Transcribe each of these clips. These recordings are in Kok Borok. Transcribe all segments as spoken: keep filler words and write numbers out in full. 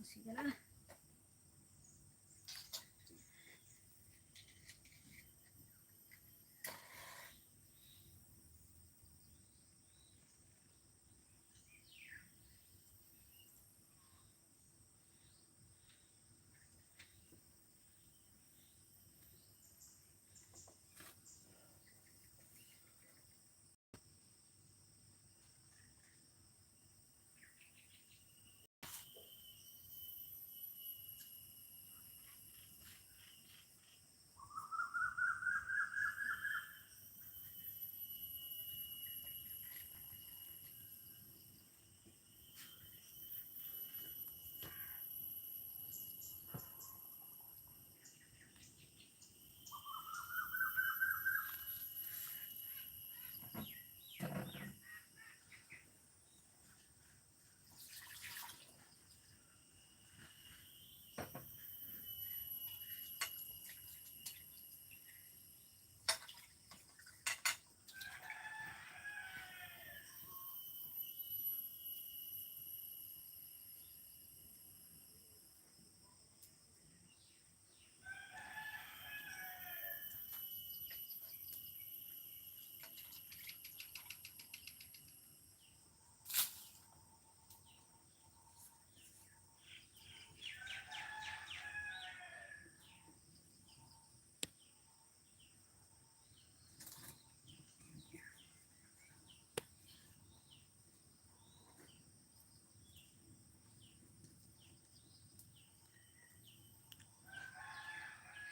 Sigana.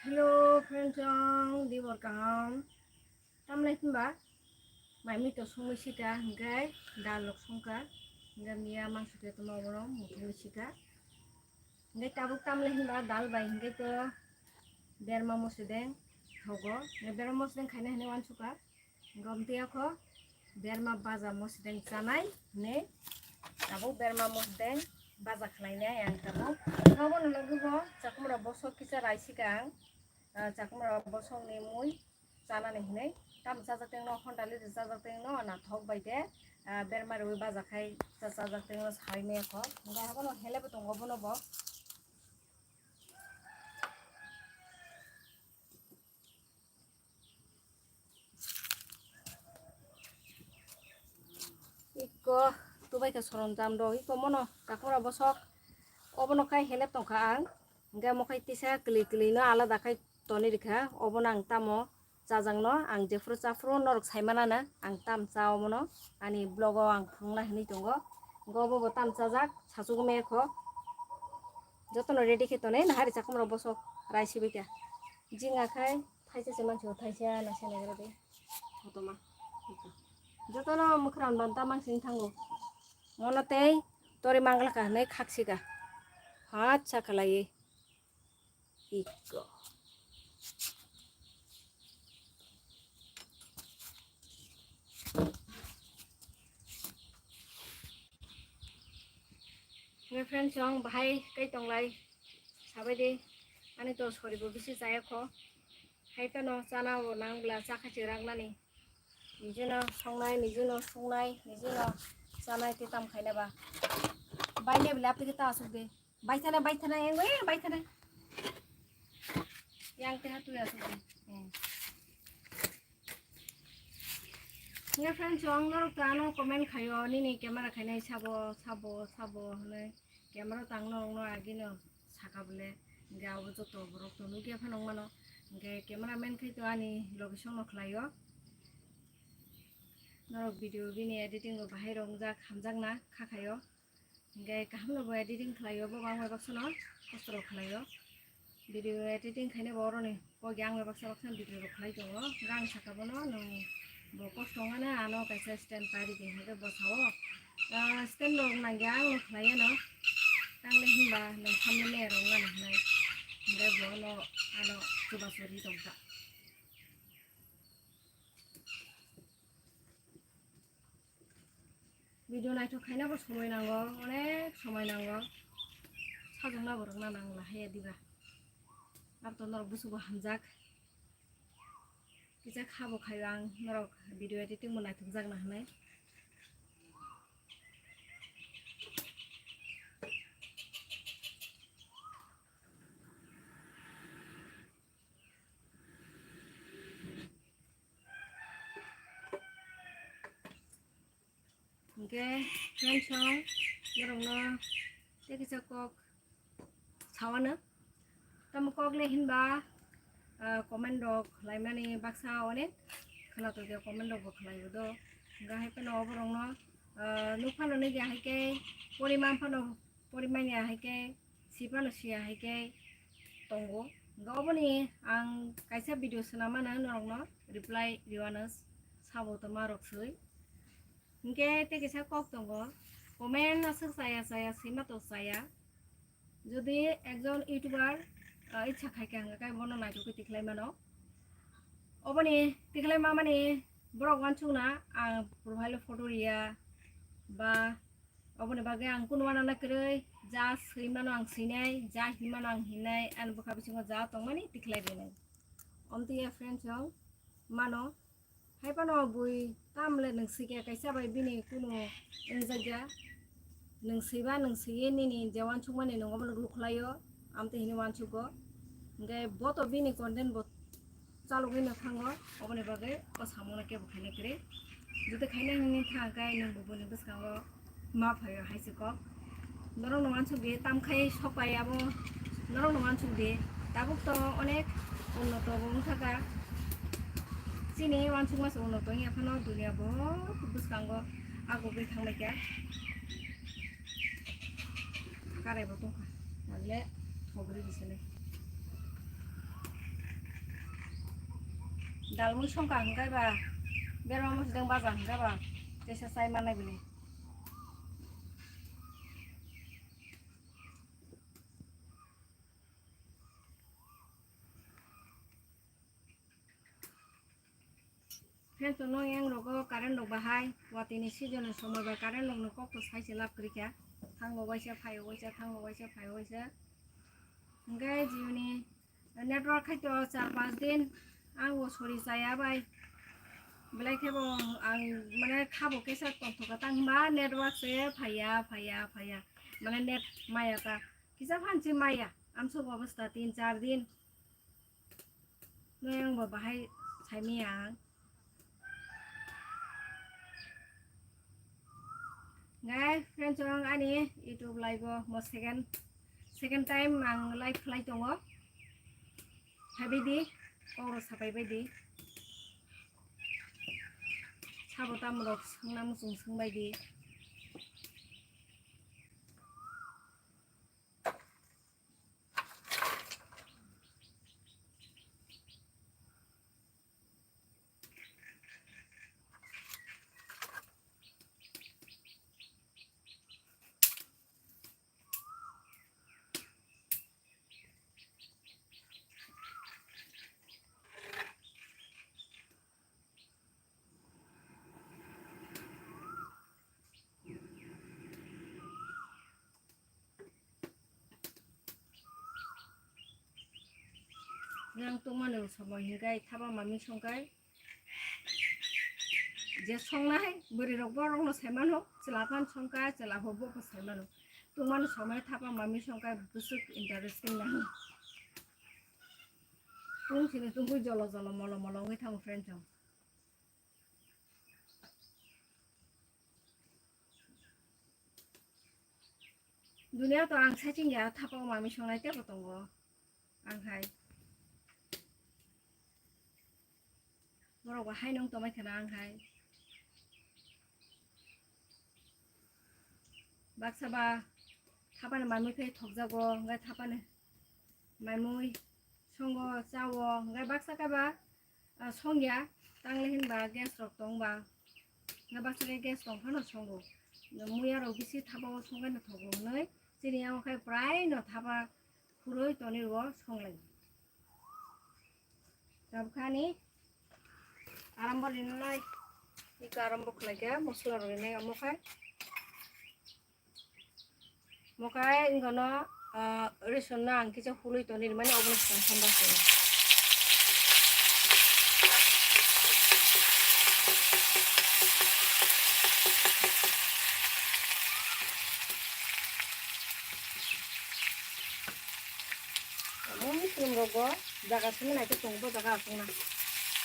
Hello friends, ang dibor kaham. Tamlai hwnba mai mui to songwi sika, hwnkhe dal rok songkha, hwnkhe miya mangso khe tongma obono muthungwi sika. Hwnkhe tabuk tamlai hwnba dal bai hwnkhe to berma mosideng thogo, hwnkhe berma mosideng khaina hinwi uansukha. Gom tiyakho berma baja mosideng chanai hinwi tabuk berma mosideng baja khlainai ang tabuk. Obono logi bo chakumra bosok kisa raisika ang, ah, chakumra bosokni mui chanani hinwi. Tamo chajak tengno honda lidi chajak tengno nathok bai de, ah, berma riwi baja khai cha-, chajak tengno sai maya kho. Hwnkhe abono helebo tongo bono bo. Iko tubai khe soronjam rok, iko mono chakumra bosok obono khai helep tongkha ang, hwnkhe omo khai tisa kwlwi kwlwi no alada khai tonwi rikha, obono ang tamo chajakno ang jephuru chaphuru norok saimanana ang tam cha omono ani vlog o ang phunukna hinwi tongo, hwnkhe obo bo tam chajak sachugwi maya kho, jotono ready khe tonwi nahari chakumra bosok raisi bai kha, jing akhai. Thaisa se mansi o, thaisa nasa nagra de. Kotorma. Jotono mwkhran banta mansi thango. Mono tei tori manglaka hinwi khaksika. Hachcha khalaiwi. Ikko. Hwnkhe friends, chwng bahai kai tonglai. Sabai di, ani to sori bo bisi chaya kho. Hai phano chana bo nang bwla chakha chwrang nani. Nijino songnai, nijino songnai, nijino chanai tei tam khaina ba. Bai le bwla apni ta asuk de. Bai thana, bai thana, eng, eh, bai thana. Yang teh tu ya sudah. Hmm. Ya friends, ang norok ta ano comment khayo, nini camera khainai sabo, sabo, sabo, hwnwi. Camera tang norok no agino saka bole, hingke abo joto borok to nukya phano wngmano. Hingke camera man khai to ani location no khlaio. Norok video bini editing bo bahai rok wngjak, hamjakna kha khaio. Hingke kaham no bo editing khlaio, bo bangma baksa no kosto rok khlaio. Video editing khaina bo oroni pogi ang bai baksa baksa video rok khlai tongo. Hingke ang saka bono nwng bo kosto wngmano ano kaisa stand pai ridi hingke bo sao. Ah, stand rok nangya ang no khlai ano. Tang le hinba nwng thamni me rok nang hinai. Hingke bo no ano chubachu ri tongkha. Video naithok khaina bo somoi nango, onek somoi nango. Sajwkna bo rwkna nang lahaiya diba. Abo to norok busugo hamjak. Kisa kha bo khaio ang norok video editing bo naithokjakna hinwi. Friends song, norokno tei kisa kok sawano. Tamo kok le hinba, ah, comment rok khlaimani baksa onek khwnato de comment rok bo khlaibo do. Hingkha hai phano oborokno, ah, nuk phano nukya hai khe, poriman phano porimanya hai khe, si phano siya hai khe tongo. Hingkha oboni ang kaisa video swnamano norokno reply riwano sabo tongma rok swi. Hingkhe tei kisa kok tongo, comment aswk chaya chaya swima to chaya. Jodi ekjon YouTuber, ah, ichha khai khe hwnka khe bono naitugwi tikhlai mano. Oboni tikhlai mamani borok uansukna ang profile o photo riya ba oboni bagwi ang kunu uanana kwrwi ja swi mano ang swinai, ja hinmano ang hinnai, ani bwkha bisingo ja tongmani tikhlai rinai. Omtwi ya friends rok mano. Hai phano bui tamle nwng swi khe kaisa bai bini kunu wngjakya. Nwng swiba nwng swiwi nini je uansukmani nwng obono rwkhlaio, amtwi hwnwi uansugo. Hwnkhe bo to bini content bo chalogwi no thango, oboni bagwi o samungo kebo khaina kwrwi. Jodi khaina hwnwi thang khe nwng bo bini bwskango ma phaio hai se kok. Norok no uansuk di, tam khai sok pai abo, norok no uansuk di. Tabuk to onek unnoto bo wngkha kha. Chini uansukma se unnoto wngya phano dunia bohor bwskango agugwi thangbai kha. Karai bo tongkha, nale thogri bisale. Dalmui songkha hwnkhe ba, berma mosideng baja hwnkhe ba, tesa chai mannai bini. Friends, no yang rogo current rok bahai, watini season ni somoi bai current rok no kok to sai se lab kwrwi kha. Thango waisa, phaio waisa, thango waisa, phaio waisa. Hwnkhe Jio ni network khai to char panch din ang bo sori chaya bai. Belai khe bo ang mane khabo kesa tongthoka tang hwnba network se phaiya, phaiya, phaiya. Mane net maya ta. Kisa phan se maya. Amsuk obostha tin char din. Noyang bo bahai saimaya ang. Guys, friends, ang ani YouTube live o mo second, second time ang live khlai tongo. Phaibai di, kok rok sapai bai di. Sabo tamo rok swngna muchung swngbai di. Yang tongmani somoi hingkai thapa mami songkai. Je songnai bwrwi rok borok no saimano, chwla phan songkai, chwla bo bo saimano. Tongmani somoi thapa mami songkai bwswk interesting nang. Tong sini tongwi jolo jolo molo molo wngwi thango friend chong. Dunia to ang saiching ya, thapa o mami songnai tebo tongo. Ang hai. Borok bo hai nung tongmai khana ang hai. Baksa ba thapani mamui khe thokjago, hwnkhe thapani mamui songo, chao, hwnkhe baksa khe ba, ah, songya, tangle hinba gas rok tongba, hwnkhe baksa khe gas tong phano songo. Muya rok bisi thapa o songkhe no thogo hwnwi chini yango khe prai no thapa khurui tonwi o songlai. Tabkhani arambo rinai, iko arambo khlaikha, mosla rok rinai omo khai. Mokai wngkha no, ah, rison no ang kisa hului tonwi rimani obono swkang samba khe. Omo mushroom rok bo jaga simi naikhe tongo, bo jaga aswk na.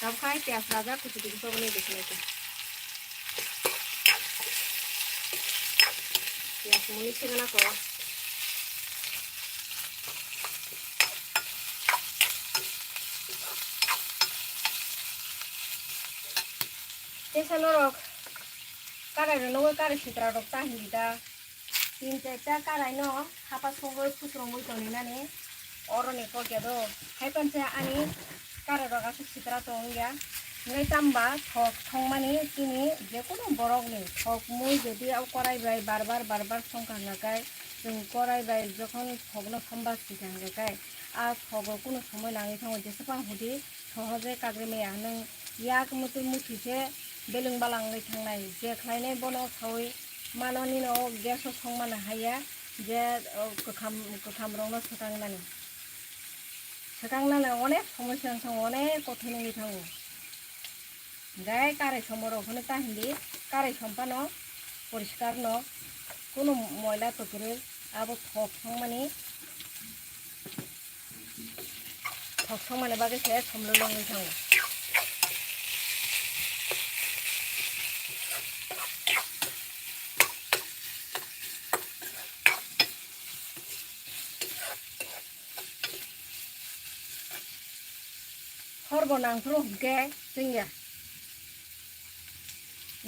Tabukha ai piyaj rajak kuchi kuchi sogwi nai bisi naikhe. Mui sigana ko. Tesa norok karai rok nugwi karai sitra rok ta hindi ta. Tin chaita karai no hapa songwi phusrongwi toni nani. Oro ni kokya do. Hai panse ani karai rok aswk sitra tong ya. Ngai tamba thok thongmani chini jekunu borok ni thok mui jodi au korai bai bar bar bar bar songkha hwnkha kai chwng korai bai jokhon thok no somba sika hwnkha kai a thogo kunu somoi nangwi thango jeswk phang hudi sohoje kagri maya nwng yak muti muti se beleng balang wngwi thangnai je khlainai bono saui mano nino gas o songmana haya je o kwkham kwkham rokno swkang nani. Swkang nana onek somosya wng thango, onek kothoi wngwi thango. Gai karai somorok hwnwi ta hindi, karai sompano poriskar no, kunu moila tokrwi abo thok songmani, thok songmani bagwi se somlolo wngwi thango. Hor bo nang phuru hwnkhe chwngya.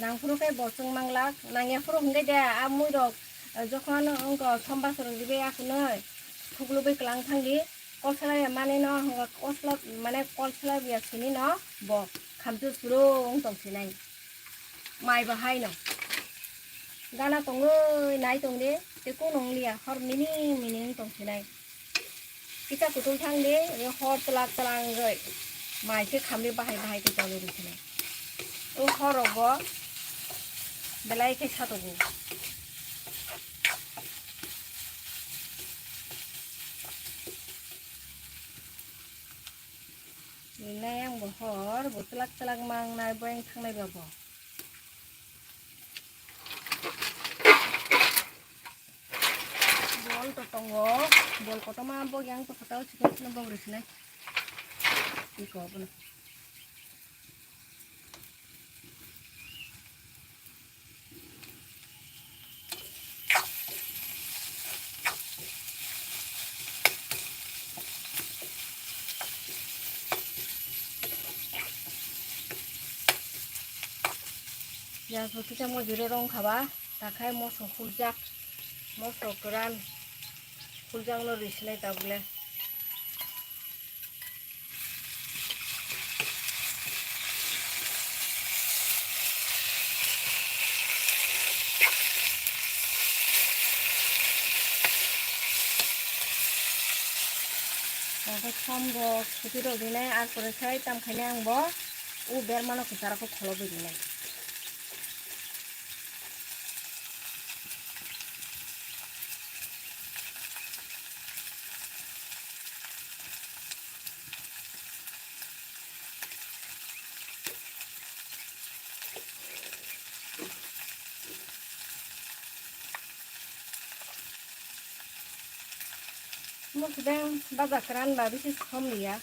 Nang phuru khe bo chwng manglak, nangya phuru hwnkhe de a mui rok, eh, jokhon wngkha somba swrwng ribai akunui thuklubui kwlang thangdi, kol salai mani no hwnkha kol sla-, mane kol salai ya sini no bo khamchu suru wng tong sinai. Mai bo hai no. Gana tongwi nai tong di, tei kung nung liya, hor mining mining tong sinai. Kisa kutung thang di, re hor twlak twlak wngwi. Mai khe khamri bahai bahai khe tongwi rw sinai. O hor rok bo belai khe satogo. Ninai ang bo hor bo twlak twlak mangnai bo yang thangnai ba bo. Bol to tongo, bol kotorma bo yang to kotao chicken chino bog rw sinai. Iko bono. Yang so kisa mo jure rong khaba, takhai moso huljak, moso kwran huljak no risinai tabule. Oke, som rok suti rok dinai, ar pore sai tam khainai ang bo u berma no kwcharo khe kholo bwi dinai. Mo sudeng baja kwran ba bisi som liya.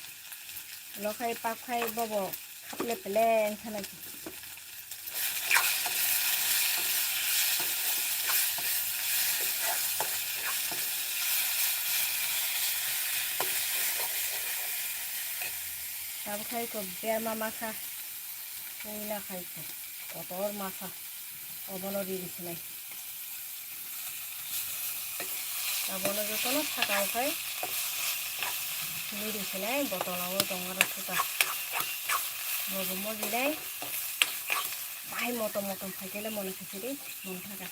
Lo khai pak khai bobo khaple pele wngkha nai. Tabuk khai ko berma masa. Puila khai ko kotor masa. Obono ri risinai. Abono jotono saka o khai ri risinai, botolo o tong aro thuka. Bobo mojinai. Bahai motom motom khai kele mone khe siri mon thaka.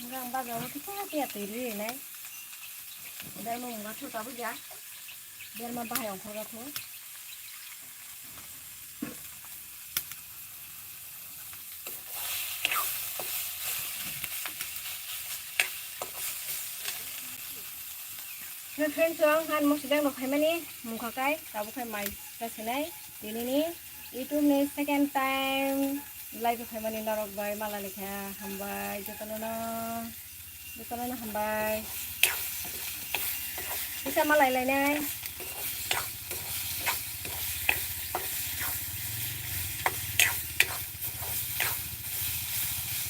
Hingke ang baja o kisa tiya twi ri rinai. Berma mungga thu tabuk ya. Berma bahai ongkhorga thu. Friends, ang han mo sidang rok phaimani mungkha kai, tabuk khai mai ta sinai. Tini ni YouTube ni second time live phaimani norok bai mala lekha hambai jotono no, jotono no hambai. Kisa malai lainai.